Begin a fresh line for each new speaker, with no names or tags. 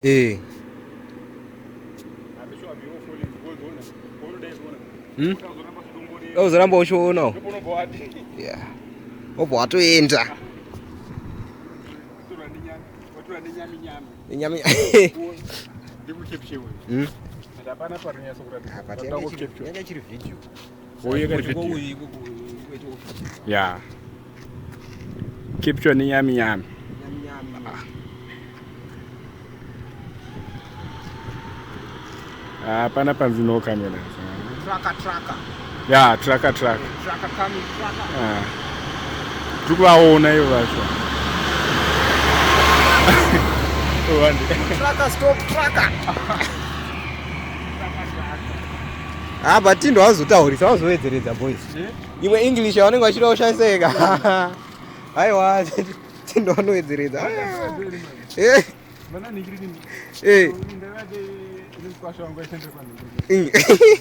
Eh. Hmm? Uzoramba uchiona. Yeah. Obva watoenda. Nyami. Hmm? Yanga chiri video.
Yeah. Capture nenyami nyami. Ah, pana panzi no camera.
Tracker tracker.
Yeah, tracker tracker.
Tracker coming tracker.
Ah. Tiri kuvaona ivo vacho.
Tracker stop tracker. Ah, but Tindo azotaurisa azowedzeredza boys.
Eh?
Imwe English yavanenge vachida kushandisa ega. Aiwa, Tindo anowedzeredza. Eh. Eh.